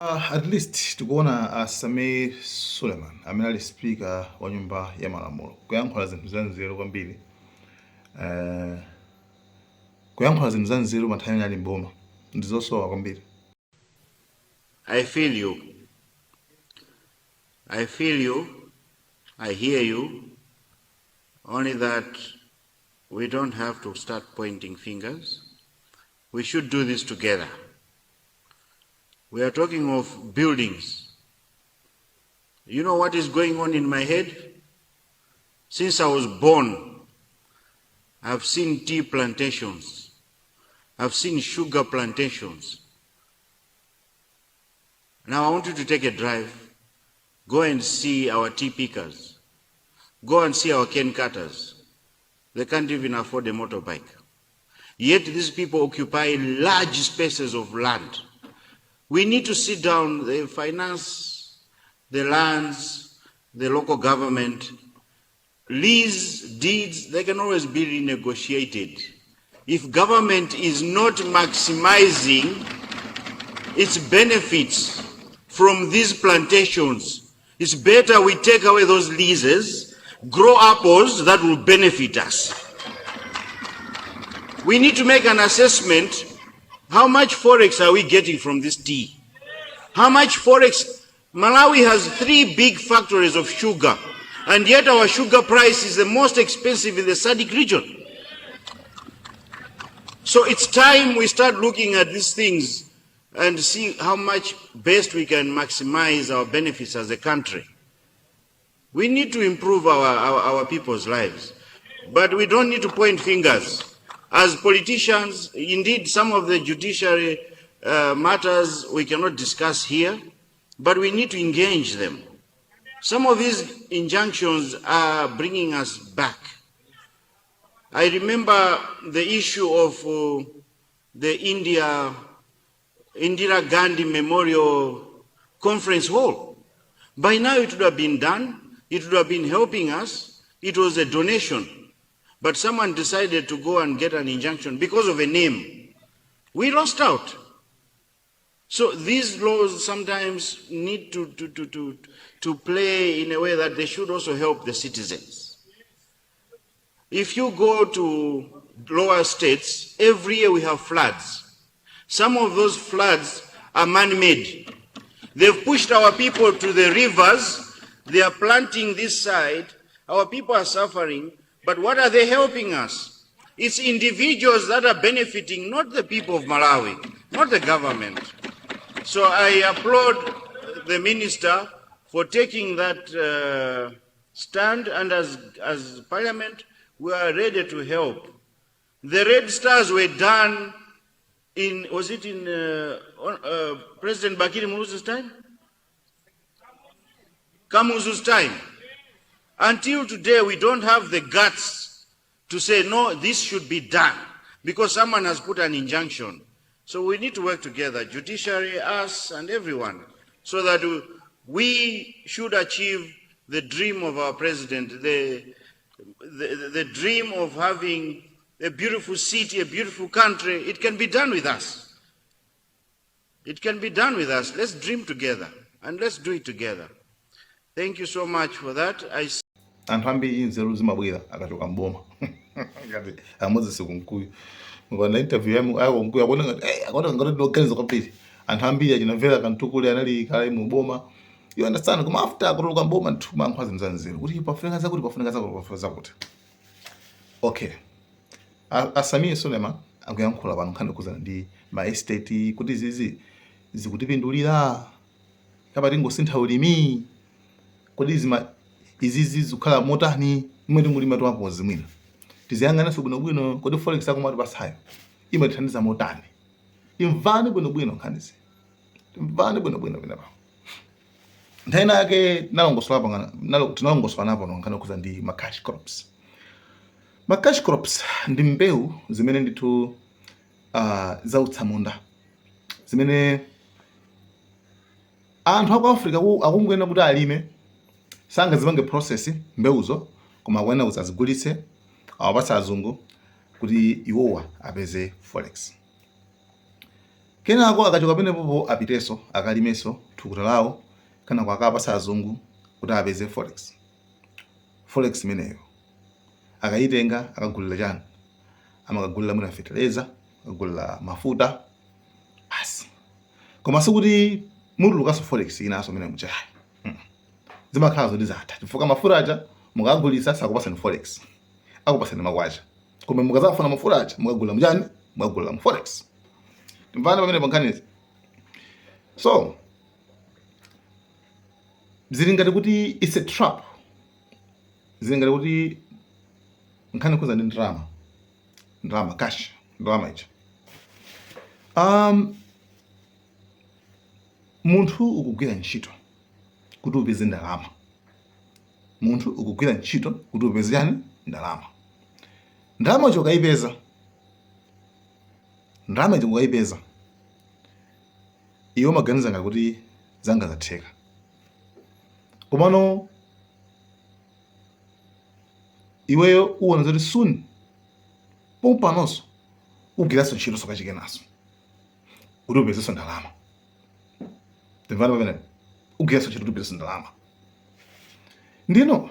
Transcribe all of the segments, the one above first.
At least tikuona Sameer Suleman amene ali speaker wa Nyumba ya Malamulo kuyankhula zinthu za nzeru kwambiri, kuyankhula zinthu za nzeru pa nthawi imene ali mboma ndi zosowa kwambiri. I feel you. I feel you. I hear you. Only that we don't have to start pointing fingers. We should do this together. We are talking of buildings. You know what is going on in my head? Since I was born, I've seen tea plantations. I've seen sugar plantations. Now I want you to take a drive. Go and see our tea pickers. Go and see our cane cutters. They can't even afford a motorbike. Yet these people occupy large spaces of land. We need to sit down, the finance, the lands, the local government, lease, deeds, they can always be renegotiated. If government is not maximizing its benefits from these plantations, it's better we take away those leases, grow apples that will benefit us. We need to make an assessment: how much forex are we getting from this tea? How much forex? Malawi has three big factories of sugar, and yet our sugar price is the most expensive in the SADC region. So it's time we start looking at these things and see how much best we can maximize our benefits as a country. We need to improve our people's lives, but we don't need to point fingers. As politicians, indeed, some of the judiciary matters we cannot discuss here, but we need to engage them. Some of these injunctions are bringing us back. I remember the issue of the Indira Gandhi Memorial Conference Hall. By now it would have been done. It would have been helping us. It was a donation. But someone decided to go and get an injunction because of a name. We lost out. So these laws sometimes need to play in a way that they should also help the citizens. If you go to lower states, every year we have floods. Some of those floods are man-made. They've pushed our people to the rivers. They are planting this side. Our people are suffering. But what are they helping us? It's individuals that are benefiting, not the people of Malawi, not the government. So I applaud the minister for taking that stand, and as Parliament, we are ready to help. The Red Stars were done in, was it in President Bakili Muluzi's time? Kamuzu's time. Until today, we don't have the guts to say, "No, this should be done," because someone has put an injunction. So we need to work together, judiciary, us, and everyone, so that we should achieve the dream of our president, the dream of having a beautiful city, a beautiful country. It can be done with us. It can be done with us. Let's dream together and let's do it together. Thank you so much for that. I Anthu ambiri nzeru zimabwera akachoka mboma, ngati a Moses Kunkuyu. Mukana interview yamu ako Kunkuyu akuona ngati akuona ngati ndioganiza kwambiri. Anthu ambiri achinamvera Kantukule anali kale mu boma, you understand? Koma after akutuluka mboma nthu mayankhula zinthu za nzeru kuti pafunika zakuti, pafunika zakuti, pafunika zakuti. Okay, a Sameer Suleman akuyankhula pano nkhani yokhuzana ndi ma estate, kuti zizi zikutipindulira kapa tingosintha ulimi. Kodi zima izizi zikukhala motani imwe tingulima twapozi? Mwina tiziyang'ananso bwinobwino. Kodi forex akumati imatithandiza motani? Imvani bwinobwino nkhanizi, imvani bwinobwino pena nthawi ina yake tinalongosola napo nkhani yokhuza ndi ma cash crops. Ma cash crops ndi mbewu zimene ndithu zautsamunda zimene anthu aku Africa akungoyenera kuti alime, sangazipange process mbewuzo, koma akuyenera kuti azigulitse, awapatse azungu kuti iwowa apeze forex. Kenako akachoka penepopo apitenso akalimenso thukuta lawo, kenako akapasa azungu kuti apeze forex. Forex imeneyo akayitenga akagulira chani? Amakagulira mwina fetereza, akagulira mafuta basi. Koma sikuti mutulukanso forex inanso imene muja ayi. Zimakhala zoti zatha chifukwa mafuta aja mukagulitsa sakupasani forex, akupasani makwacha. Koma mukazafuna mafuta aja mukagulira muchani? Mukagulira mu forex. Timvane pamene pankhanizi. So zili ngati kuti it's a trap. Zili ngati kuti nkhani kuza ndi ndalama, ndalama cash, ndalama ija. Munthu ukugwira ntchito kuti upeze ndalama. Munthu ukugwira ntchito kuti upeze chani? Ndalama. Ndalama ija ukayipeza, ndalama ija ukayipeza, iwe umaganiza ngati kuti zanga zatheka. Komano iweyo uwona zoti soon pompanonso ugwiranso ntchito sokachikenaso kuti upezenso ndalama. Timvane pamene ugwiranso ntchito kuti upezenso ndalama. Ndino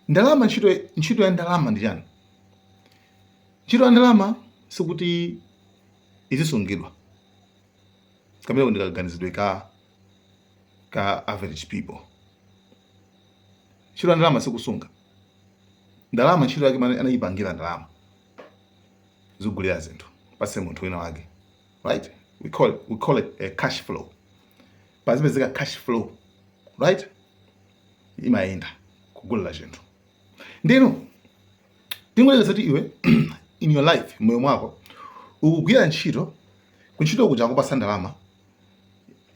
ndalama, ntchito ya ndalama ndi chani? Ntchito ya ndalama sikuti izisungidwa. Kamene ndikaganizidwe ka average people. Ntchito ya ndalama sikusunga ndalama. Ntchito yake imene anayipangira ndalama zigulira zinthu pase munthu wina wake, right? We call it a cash flow. Pazipezeka cash flow, right? Imayenda kugulira chinthu. Ndino tingolekeza kuti iwe in your life, moyo mwako, ukugwira ntchito, kuntchito kuja akupasa ndalama.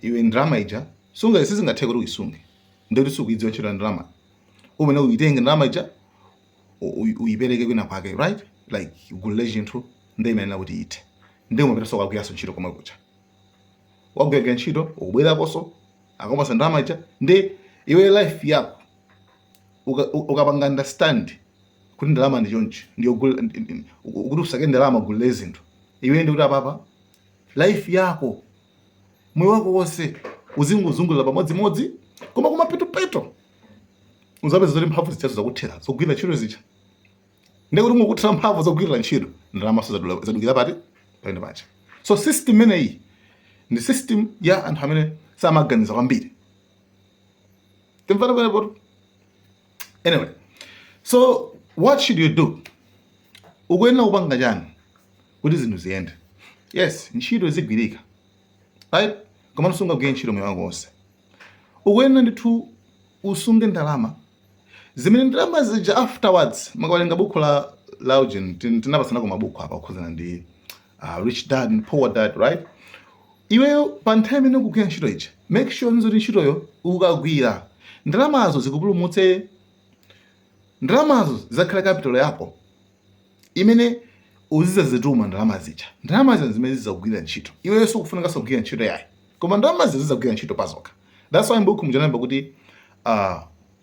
Iwe ndalama ija sunga, sizingatheke kuti uyisunge. Ndikuti sukuidziwa ntchito ya ndalama. Umene uyitenge ndalama ija uyipereke kwina kwake, right? Like ugulire chinthu, ndi imenena kuti ite ndi umapita sokagwiranso ntchito komwe kuja. Wagwira ntchito, ukubwerakonso, akupasa ndalama ija. Ndi iwe life yako ukapanga understand kuti ndalama ndi chonchi, kuti usake ndalama ugulire zinthu, iwe ndi kuti apapa life yako, moyo wako wonse uzingozungulira pamodzimodzi. Koma kumapeto uzapeza zoti mphamvu zichazo zakuthera zogwira ntchito zija. Ndekuti mukuthera mphamvu zogwirira ntchito, ndalama zadukira pati pamene paja. So system imeneyi ndi system ya anthu amene samaganiza kwambiri. Timvana pamenepo? Anyway, so what should you do? Ukuyenera kupanga chani kuti zinthu ziyende? Yes, ntchito izigwirika, right? Koma sungagwire ntchito moyo wako wonse. Ukuyenera ndithu usunge ndalama zimene ndalama zija afterwards. Makawerenga buku la Eugene, tinapasanako mabuku apa kukhuzana ndi Rich Dad and Poor Dad, right? Iweyo pa nthawi imene ukugwira ntchito ija, make sure nzoti ntchitoyo ukagwira, ndalamazo zikupulumutse. Ndalamazo zizakhale capital yako imene uzizazituma ndalama zija. Ndalama zija zimene zizakugwira ntchito. Iweyo sukufunikanso kugwira ntchito yayi, koma ndalama zija zizagwira ntchito pazokha. That's why mbuku mujanamba kuti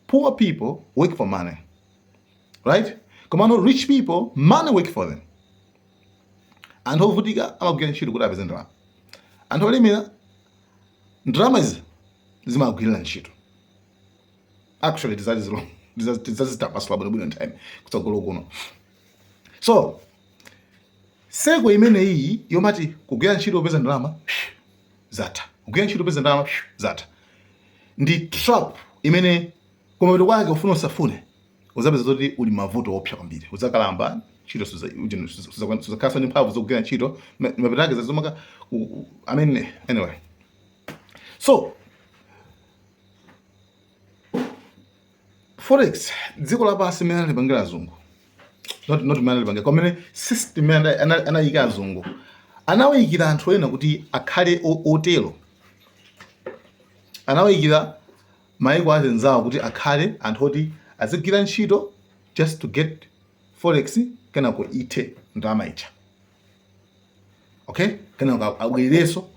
poor people work for money, right? Komano rich people, money work for them. Anthu ovutika amagwira ntchito kuti apeze ndalama. Anthu olemera, ndalama izi zimagwirira ntchito. Actually tizazitambasula bwinobwino nthawi kutsogolo kuno. So seko imene iyi yomati kugwira ntchito kupeza ndalama zatha, kugwira ntchito kupeza ndalama zatha, ndi trap imene kumapeto kwake, ufuna usafune, uzapeza zoti uli mavuto opsa kwambiri. Uzakalamba, ntchito suzakhalanso ndi mphamvu zogwira ntchito. Mapeto ake zazomaka. I mean, anyway, so forex, dziko lapansi imene analipangira azungu, not imene analipangira, komene system imene anayika azungu, anawayikira anthu ena kuti akhale otero. Anawayikira maiko azenzawo kuti akhale anthu oti azigwira ntchito just to get forex, kenako ithe ndalama ija, okay, kenako abwererenso.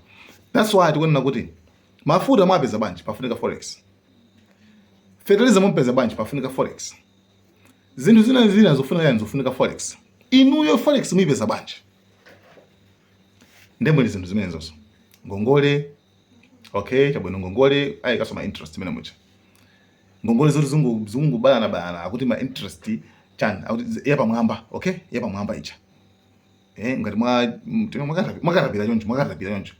That's why tikunena kuti mafuta mwapeza bwanji? Pafunika forex. Fertilizer mumpeza bwanji? Pafunika forex. Zinthu zina zina zofunika yani? Zofunika forex. Inuyo forex muyipeza bwanji? Ndemwe zinthu zimenezonso, ngongole, okay, chabwino, ngongole ayikaso ma interest imene mucha ngongole zoti zungubalana balana, akuti ma interest chani, akuti yapamwamba, okay, yapamwamba icha, ngati mwakatapira choncho, mwakatapira choncho,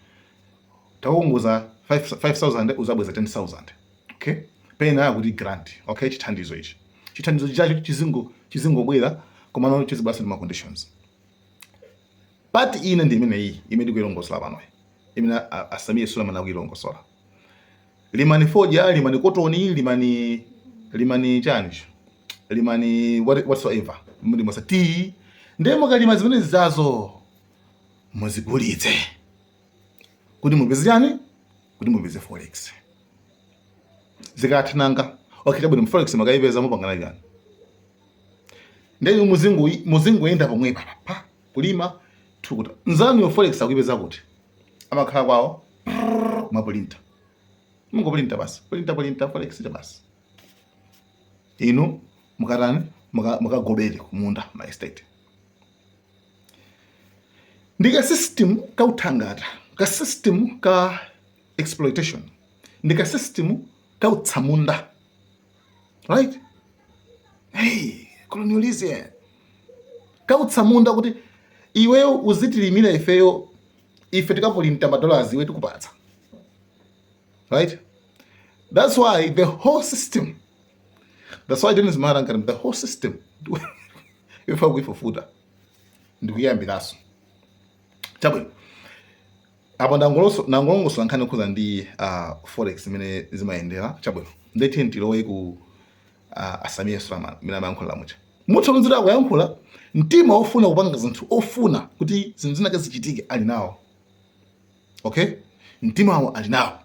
takukongoza 5000, uzabweza 10,000, okay. Pena akuti grant, okay, chithandizo ichi, chithandizo chacho chizingobwera, komano chizibwera ndi ma conditions. Part ine ndi imene iyi imene ndikuyilongosola panoyi, imene a Sameer Suleman akuyilongosola. Limani fodya, limani kotoni, limani chani, limani whatsoever, muli tii, ndiye mukalima zimene zazo muzigulitse kuti mupeze chani? Kuti mupeze forex. Zikathananga, okay, chabwino, forex makayipeza, mupangana chani? Ndeni muzingoyenda pomwepa pa kulima thukuta. Nzanu yo forex akuyipeza kuti? Amakhala kwawo mwapulinta, mungopulinta basi, pulinta, pulinta forex cha basi. Inu mukatani? Mukagobere kumunda, ma estate. Ndi ka system ka uthangata, ka system ka exploitation, ndi ka system ka utsamunda, right? Hey, colonialism ka utsamunda, kuti iweyo uzitilimira ifeyo, ife tikapulinta ma dollars, iwe tikupatsa, right? That's why the whole system, that's why Dennis Mahata nkati the whole system ife kuifufuta ndikuyambiraso. Chabwino, apo ndangolongosola nkhani yokhuza ndi forex imene zimayendera. Chabwino, ndeti tilowe ku a Sameer Suleman imene amayankhula mucha. Mutha kunzira akuyankhula mtima ofuna kupanga zinthu, ofuna kuti zinthu zinake zichitike ali nawo, okay, mtimawo ali nawo,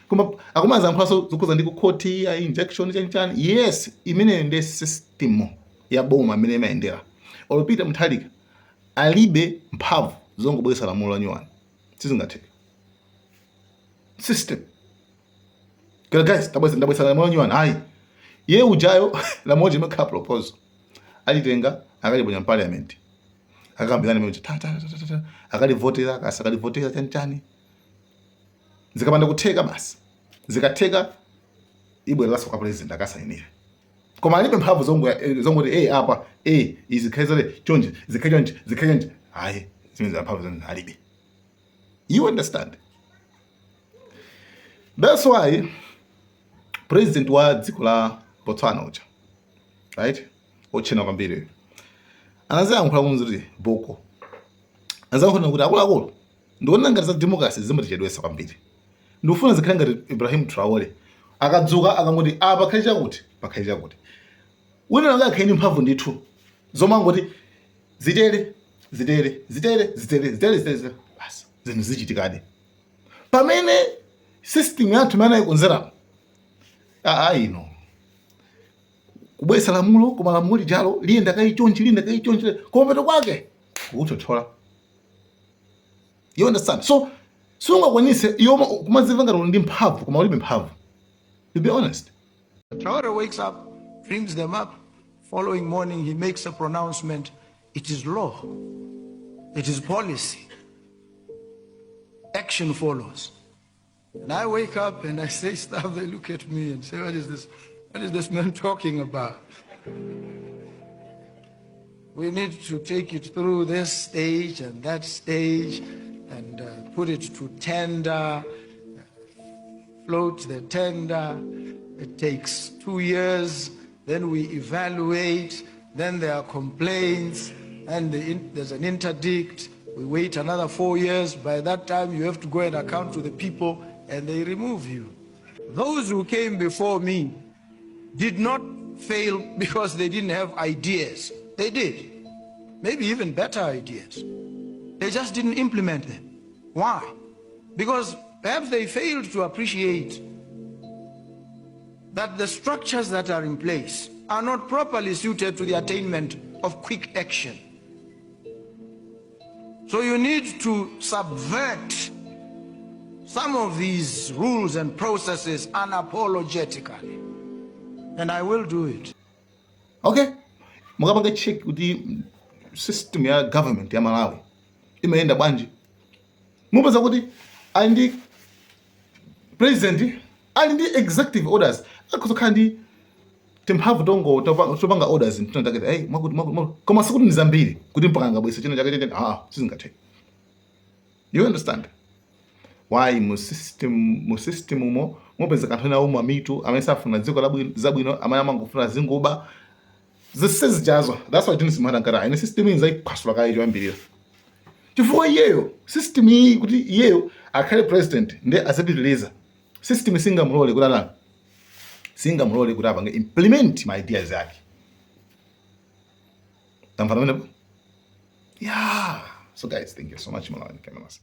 koma akumazankhulanso zokhuza ndi kukhoti ya injection chanichani. Yes, imeneyo ndi system ya boma imene imayendera. Olo Peter Mutharika alibe mphamvu zongobweretsa lamulo la nyuwani, sizingatheka. System kaya, guys, tabwesa, ndabwesa lamulo la nyuwani, hayi. Ye ujayo lamulo limakhala proposal, alitenga, akaliponya parliament, akakambirana imene ta ta ta ta ta, akalivotera, akasakalivotera, chani chani. Zikapanda kutheka basi, zikatheka ibwereranso kwa president akasayinira, koma alibe mphamvu zongoti apa izi zikhale zale chonje, zikhale chonje, zikhale chonje, hayi. Zimene za mphamvu zimene alibe, you understand? That's why president wa dziko la Botswana uja, right, otchena kwambiri, anazayankhula kunzi Boko, anazayankhula kuti, "Akuluakulu, ndikuona ngati za democracy zimatichedwesa kwambiri. Ndikufuna zikhale ngati Ibrahim Traore, akadzuka akangoti apa pakhale chakuti, pakhale chakuti." Wina anga akhale ndi mphamvu ndithu zomangoti zitere, zitere, zitere, zitere, zitere, zitere, zitere, basi zinthu zichitikadi. Pamene system yathu imene ayikonzeramo, aa, ino kubwesa lamulo, koma lamulo lijalo liyenda kayi chonchi, liyenda kayi chonchi, koma peto kwake kukuthothola, you understand? So sungakwanise iwo kumazimva ngati uli ndi mphamvu, koma ulibe mphamvu, to be honest. Traore wakes up, dreams them up. Following morning, he makes a pronouncement. It is law. It is policy. Action follows. And I wake up and I say stuff, they look at me and say, "What is this? What is this man talking about?" We need to take it through this stage and that stage and put it to tender, float the tender. It takes 2 years. Then we evaluate. Then there are complaints. And there's an interdict. We wait another 4 years. By that time, you have to go and account to the people, and they remove you. Those who came before me did not fail because they didn't have ideas. They did. Maybe even better ideas. They just didn't implement them. Why? Because perhaps they failed to appreciate that the structures that are in place are not properly suited to the attainment of quick action. So you need to subvert some of these rules and processes unapologetically. And I will do it. Okay, mukapanga check kuti system ya government ya Malawi imayenda bwanji. Mupeza kuti ali ndi president, ali ndi executive orders, akuzokhala ndi timphamvu tongo topanga orders mtuna takete, hey, mwakuti mwakuti mwakuti, koma sikuti ndi zambiri kuti mpaka angabwese china chake chene. Ah, sizingatheke. You understand why? Mu system umo mupeza kanthu ena omwe amitu amene safuna dziko zabwino, amene amangofuna zingoba zisizijazo. That's why Denis Mahata nkati ine system iyi nzayiphwasula kaye choyambirira, chifukwa iyeyo system iyi, kuti iyeyo akhale president ndi azipitiliza, system singamulole kuti atani, singamulole kuti apange implement my ideas yake. Tamva pamenepo? Yeah. So guys, thank you so much. Malawi Cameras.